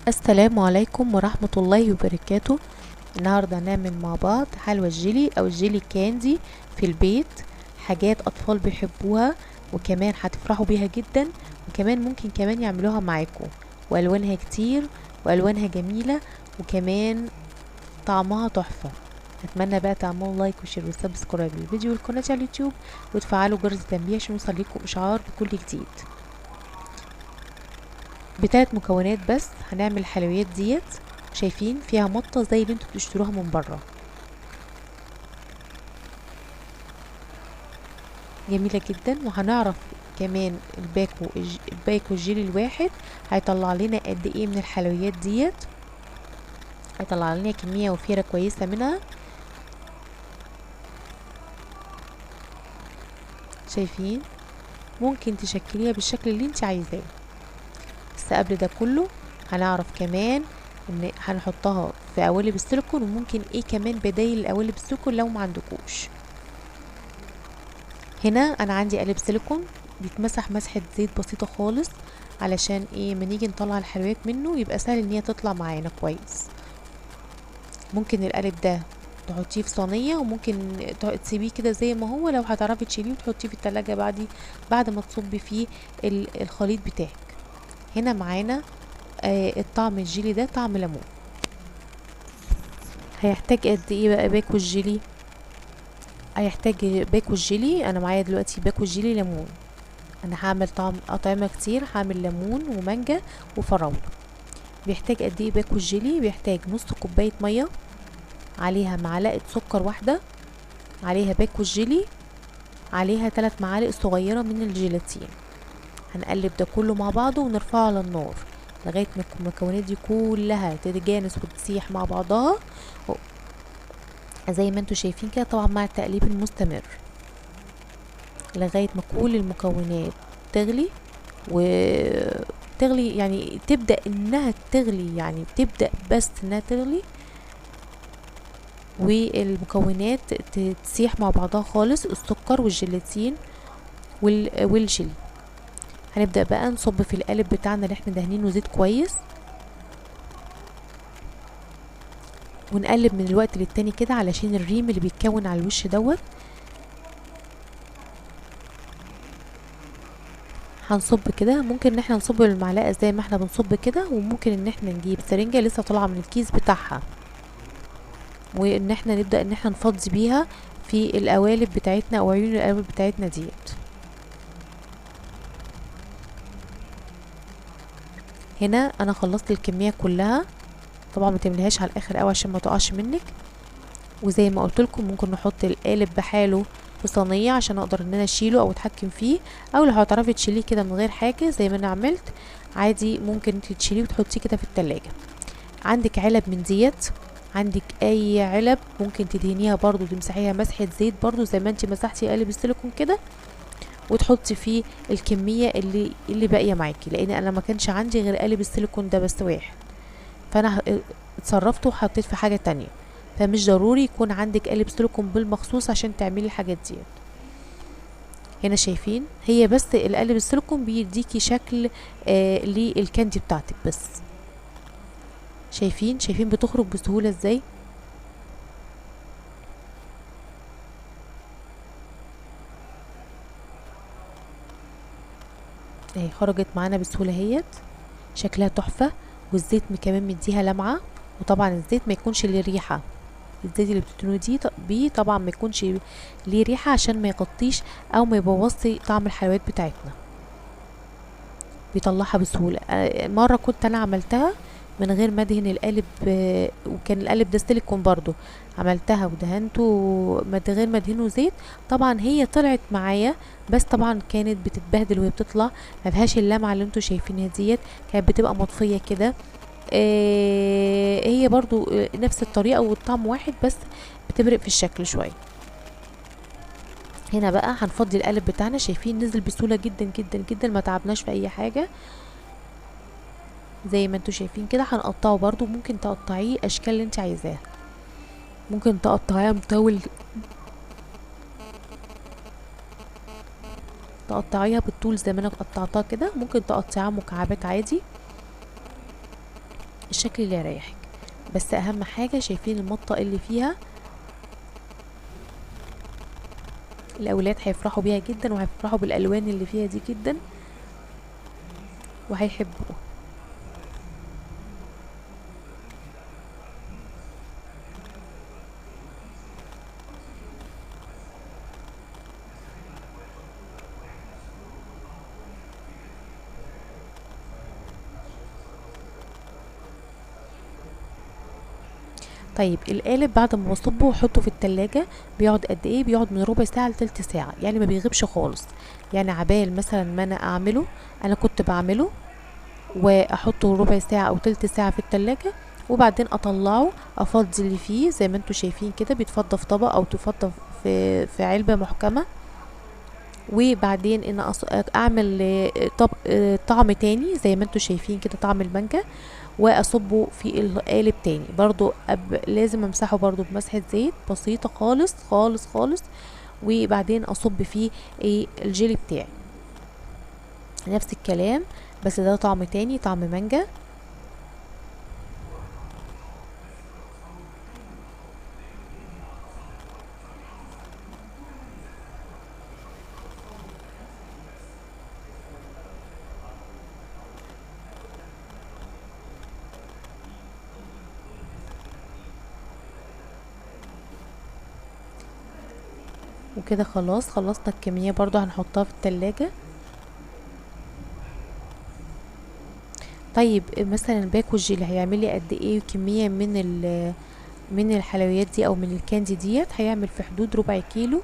السلام عليكم ورحمة الله وبركاته. النهاردة هنعمل مع بعض حلوى الجيلي او ال jelly candy في البيت، حاجات اطفال بيحبوها وكمان هتفرحوا بيها جدا، وكمان ممكن كمان يعملوها معاكم، والوانها كتير والوانها جميلة وكمان طعمها تحفة. اتمنى بقى تعملوا like و share و subscribe للفيديو والقناة على اليوتيوب، وتفعلوا جرس التنبيه عشان يوصل لكم اشعار بكل جديد. بتلات مكونات بس هنعمل الحلويات ديت، شايفين فيها مطة زي اللي انتوا بتشتروها من بره، جميلة جدا. وهنعرف كمان الباكو الجيلي الواحد هيطلع لنا قد ايه من الحلويات ديت، هيطلع لنا كمية وفيرة كويسة منها. شايفين ممكن تشكليها بالشكل اللي انت عايزاه. بس قبل ده كله هنعرف كمان ان هنحطها في قوالب السيليكون، وممكن ايه كمان بدايل القوالب السيليكون لو ما عندكوش. هنا انا عندي قالب سيليكون بيتمسح مسحة زيت بسيطة خالص، علشان ايه ما نيجي نطلع الحلويات منه يبقى سهل ان هي تطلع معانا كويس. ممكن القالب ده تحطيه في صينية، وممكن تسيبيه كده زي ما هو، لو هتعرفي تشيليه وتحطيه في التلاجة بعد ما تصبي فيه الخليط بتاعك. هنا معانا الطعم الجيلي ده طعم ليمون. هيحتاج قد ايه بقى باكو الجيلي؟ هيحتاج باكو الجيلي، انا معايا دلوقتي باكو الجيلي ليمون. انا هعمل طعم اطعمه كتير، هعمل ليمون ومانجا وفراوله. بيحتاج قد ايه باكو الجيلي؟ بيحتاج نص كوباية مية، عليها معلقه سكر واحدة، عليها باكو الجيلي، عليها 3 معالق صغيرة من الجيلاتين. هنقلب ده كله مع بعضه ونرفعه على النار لغاية ما المكونات دي كلها تتجانس وتسيح مع بعضها زي ما انتوا شايفين كده، طبعا مع التقليب المستمر لغاية ما كل المكونات تغلي وتغلي، يعني تبدا انها تغلي، يعني تبدا بس انها تغلي والمكونات تسيح مع بعضها خالص، السكر والجيلاتين والجيلي. هنبدأ بقى نصب في القالب بتاعنا اللي احنا دهنينه زيت كويس، ونقلب من الوقت للتاني كده علشان الريم اللي بيتكون على الوش دوت. هنصب كده، ممكن ان احنا نصب بالمعلقه زي ما احنا بنصب كده، وممكن ان احنا نجيب سرنجه لسه طالعه من الكيس بتاعها، وان احنا نبدأ ان احنا نفضي بيها في القوالب بتاعتنا او عيون القوالب بتاعتنا ديت. هنا انا خلصت الكمية كلها، طبعا ما تمليهاش على الاخر قوي عشان ما تقعش منك. وزي ما قلت لكم ممكن نحط القالب بحاله في صينية عشان اقدر ان انا اشيله او اتحكم فيه، او لو هتعرفي تشيليه كده من غير حاجة زي ما انا عملت عادي، ممكن انت تشيليه وتحطيه كده في التلاجة. عندك علب من ديت، عندك اي علب ممكن تدهنيها برضو، تمسحيها مسحه زيت برضو زي ما انت مسحتي قالب السيليكون كده، وتحطي فيه الكمية اللي باقية معاكي، لان انا ما كانش عندي غير قالب السيليكون ده بس واحد، فانا اتصرفت وحطيت في حاجة تانية. فمش ضروري يكون عندك قالب سيليكون بالمخصوص عشان تعملي الحاجات دي. هنا شايفين هي بس القالب السيليكون بيديكي شكل لل candy بتاعتك بس. شايفين بتخرج بسهولة ازاي. اهي خرجت معانا بسهولة اهيت، شكلها تحفة، والزيت كمان مديها لمعة. وطبعا الزيت ما يكونش ليه ريحه، الزيت اللي بتدهنوه دي بيه طبعا ما يكونش ليه ريحه عشان ما يغطيش او ما يبوظش طعم الحلويات بتاعتنا، بيطلعها بسهولة. مرة كنت انا عملتها من غير ما ادهن القالب، وكان القالب ده سيليكون برضو، عملتها ودهنته من غير ما ادهنه زيت، طبعا هي طلعت معايا، بس طبعا كانت بتتبهدل وهي بتطلع، ما فيهاش اللمعة اللي انتوا شايفينها ديت، كانت بتبقى مطفيه كده. هي برضو نفس الطريقة والطعم واحد، بس بتبرق في الشكل شوية. هنا بقى هنفضي القالب بتاعنا، شايفين نزل بسهولة جدا جدا جدا، ما تعبناش في اي حاجة زي ما انتوا شايفين كده. هنقطعه برضو، ممكن تقطعيه اشكال اللي انت عايزاها، ممكن تقطعيه مطول، تقطعيها بالطول زي ما انا قطعتها كده، ممكن تقطعيها مكعبات عادي. الشكل اللي يريحك. بس اهم حاجة شايفين المطه اللي فيها، الاولاد هيفرحوا بيها جدا، وهيفرحوا بالالوان اللي فيها دي جدا وهيحبوها. طيب القالب بعد ما بصبه واحطه في التلاجة بيقعد قد ايه؟ بيقعد من ربع ساعة لتلت ساعة، يعني ما بيغيبش خالص. يعني عبال مثلا ما انا اعمله، انا كنت بعمله واحطه ربع ساعة او تلت ساعة في التلاجة، وبعدين اطلعه افضي اللي فيه زي ما انتوا شايفين كده، بيتفضى في طبق او تفضى في علبة محكمة. وبعدين ان اعمل طعم تاني زي ما انتوا شايفين كده، طعم المانجا، واصبه في القالب تاني برضو. لازم امسحه برضو بمسحة زيت بسيطة خالص خالص خالص، وبعدين اصب فيه ايه الجيلي بتاعي. نفس الكلام بس ده طعم تاني، طعم مانجا. وكده خلاص خلصنا الكمية، برضو هنحطها في التلاجة. طيب مثلا باكو الجيلي هيعمل لي قد ايه كمية من الحلويات دي او من ال candy ديت؟ هيعمل في حدود ربع كيلو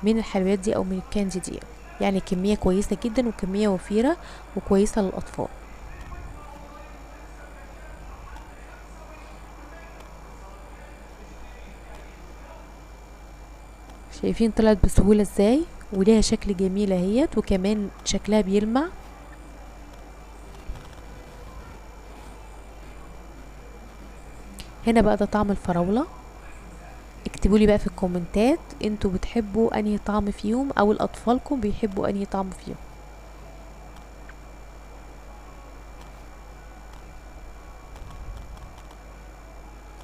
من الحلويات دي او من ال candy ديت، يعني كمية كويسة جدا وكمية وفيرة وكويسة للأطفال. شايفين طلعت بسهولة ازاي، وليها شكل جميل اهيت، وكمان شكلها بيلمع. هنا بقى ده طعم الفراولة. اكتبولي بقى في الكومنتات انتوا بتحبوا انهي طعم فيهم، او الاطفالكم بيحبوا انهي طعم فيهم.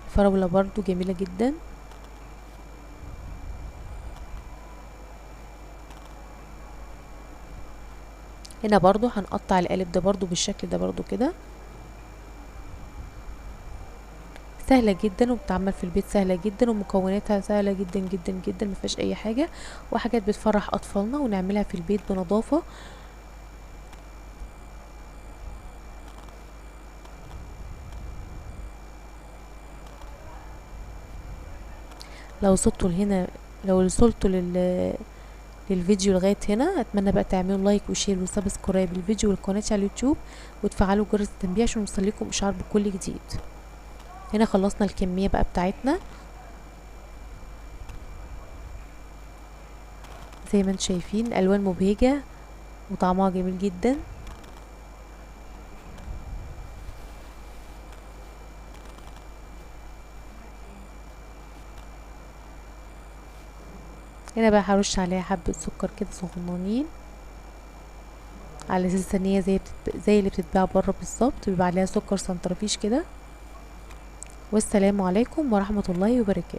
الفراولة برضو جميلة جدا. هنا برضو هنقطع القالب ده برضو بالشكل ده برضو كده. سهلة جدا وبتعمل في البيت، سهلة جدا ومكوناتها سهلة جدا جدا جدا، مفيهاش اي حاجة، وحاجات بتفرح اطفالنا ونعملها في البيت بنظافة. لو وصلتوا لهنا، لو وصلتوا للفيديو لغاية هنا، اتمنى بقى تعملوا like و share و subscribe للفيديو والقناة على اليوتيوب، وتفعلوا جرس التنبيه عشان يوصلكم اشعار بكل جديد. هنا خلصنا الكمية بقى بتاعتنا زي ما انتم شايفين، الوان مبهجة وطعمها جميل جدا. هنا بقى هرش عليها حبة سكر كده صغننين، على اساس ان هي زي اللي بتتباع بره بالظبط، بيبقى عليها سكر سنترفيش كده. والسلام عليكم ورحمة الله وبركاته.